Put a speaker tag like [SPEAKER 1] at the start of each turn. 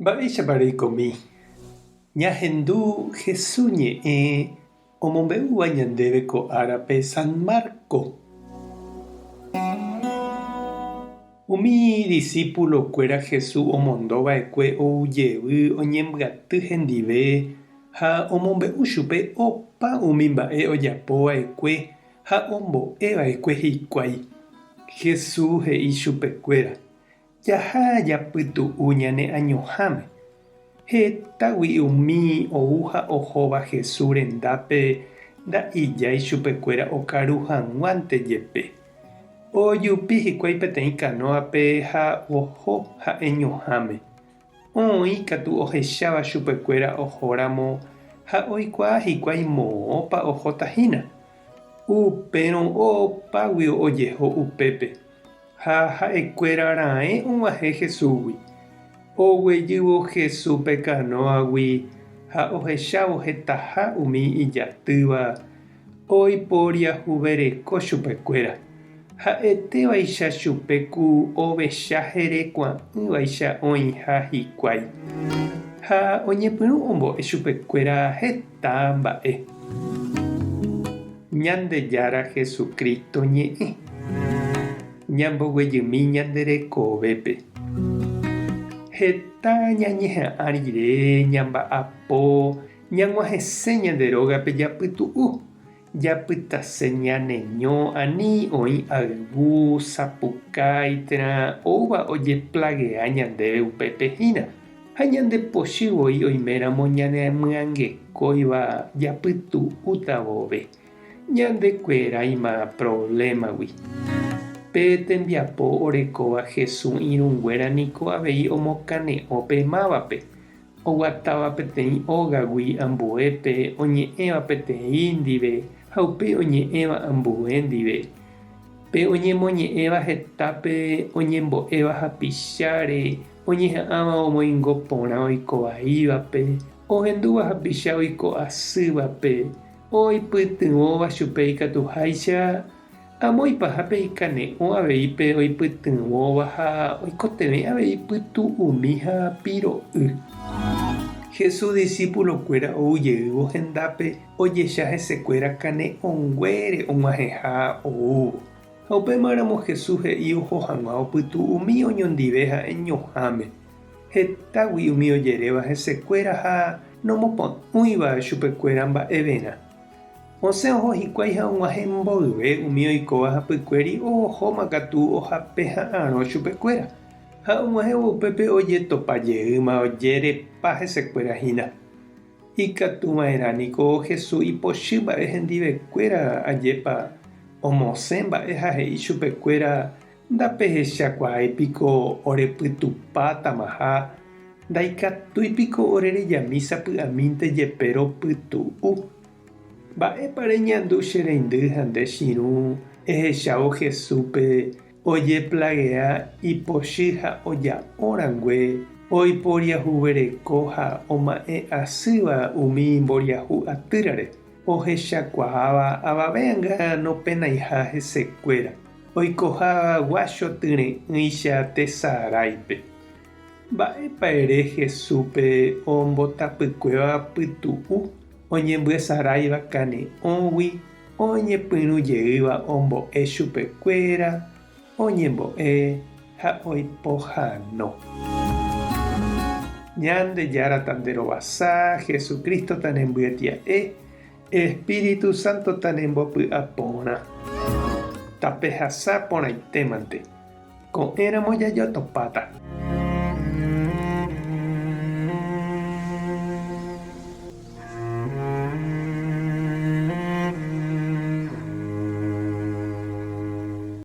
[SPEAKER 1] Mba'éichapa reikomi? Ñahendu Jesús ñe'ẽ omombe'úva ñandéve ko árape San Marco. Umi disípulo-kuéra Jesús omondo va'ekue ou jevy oñembyaty hendive ha omombe'u chupe opa umi mba'e ojapo va'ekue ha ombo'e va'ekue hikuái. Jesús he'i chupekuéra, Jaha japytu'u ñane añoháme. Hetágui umi ou ha ohóva Jesús rendápe nda'ijái chupekuéra okaru hag̃uánte jepe. Ojupi hikuái peteĩ kanóape ha oho ha'eñoháme. Oĩ katu ohecháva chupekuéra ohóramo ha oikuaa hikuái moõpa ohóta hína. Upérõ opáguio ojeho upépe. Ha ha'ekuéra raẽ og̃uahẽ Jesúsgui. Oguejývo Jesús pe kanóagui ha ohechávo hetaha umi ijatýva, oiporiahuvereko chupekuéra. Ha'etévaicha chupe ku ovecha herekua'ỹvaicha oĩha hikuái. Ha oñepyrũ ombo'e chupekuéra heta mba'e. Ñandejára Jesucristo ñe'ẽ. Ñamboguejymi ñande rekovépe. Heta ñañeha'ã rire ñamba'apo ñag̃uahẽse ñande rógape japytu'u, japytase ñaneño ani oĩ ayvu, sapukái térã oúva ojeplagea ñandéve upépe hína. Ha ñande pochy voi oiméramo ñanemyangekóiva japytu'úta vove, ñandekueráima provlémagui. Pe tembiapo orekóva Jesús irũnguéra niko avei omokane'õ pe mávape, oguatáva peteĩ ógagui ambuépe, oñe'ẽva peteĩ ndive ha upéi oñe'ẽva ambue ndive. Pe oñemoñe'ẽva hetápe oñembo'éva hapicháre, Oñeha'ãva omoingo porã oiko vaívape, ohendúva hapicha oiko asývape, oipytyvõva chupe ikatuháicha, amo ipahápe ikane'õ avei pe oipytyvõva ha oikotevẽ avei pytu'umi ha piro'y. Jesús disípulokuéra ou jeývo hendápe ojecha hesekuéra kane'õnguére og̃uahẽha oúvo. Ha upémaramo Jesús he'i oho hag̃ua opytu'umi oñondive ha'eñoháme, hetágui umi ojeréva hesekuéra ha nomopo'ỹiva chupekuéra mba'everã. Osẽ oho hikuái ha og̃uahẽ mboyve umi oikóva hapykuéri ohóma katu ohapeha'arõ chupekuéra, ha og̃uahẽvo upépe ojetopa jeýma ojerepa hesekuéra hína. Ikatu va'erã niko Jesús ipochy mba'e hendivekuéra ajépa omosẽ mba'e ha he'i chupekuéra, Ndapehechakuaái piko orepytupátamaha, ndaikatúi piko orerejami sapy'amínte jepe ropytu'u. Mba'épa reñandu che reindy ha nde chirũ ehechávo Jesúspe Ojeplagea ipochy ha oja'o rangue, oiporiahuvereko ha oma'ẽ asýva umi mboriahu atýrare, ohechakuaáva avave anga nopenaiha hesekuéra, oikoha guácho tyre'ỹicha tesaráipe. Mba'épa ere Jesúspe ombotapykuéva pytu'u, oñembyesaráiva kane'õgui Oñepyrũ jeýva ombo'e chupekuéra, oñembo'e ha oipohano. Ñandejára tanderovasa, Jesucristo tanembyetia'e, Espíritu Santo tanembopy'a porã. Tapehasa porãitémante. Ko'ẽramo jajotopáta.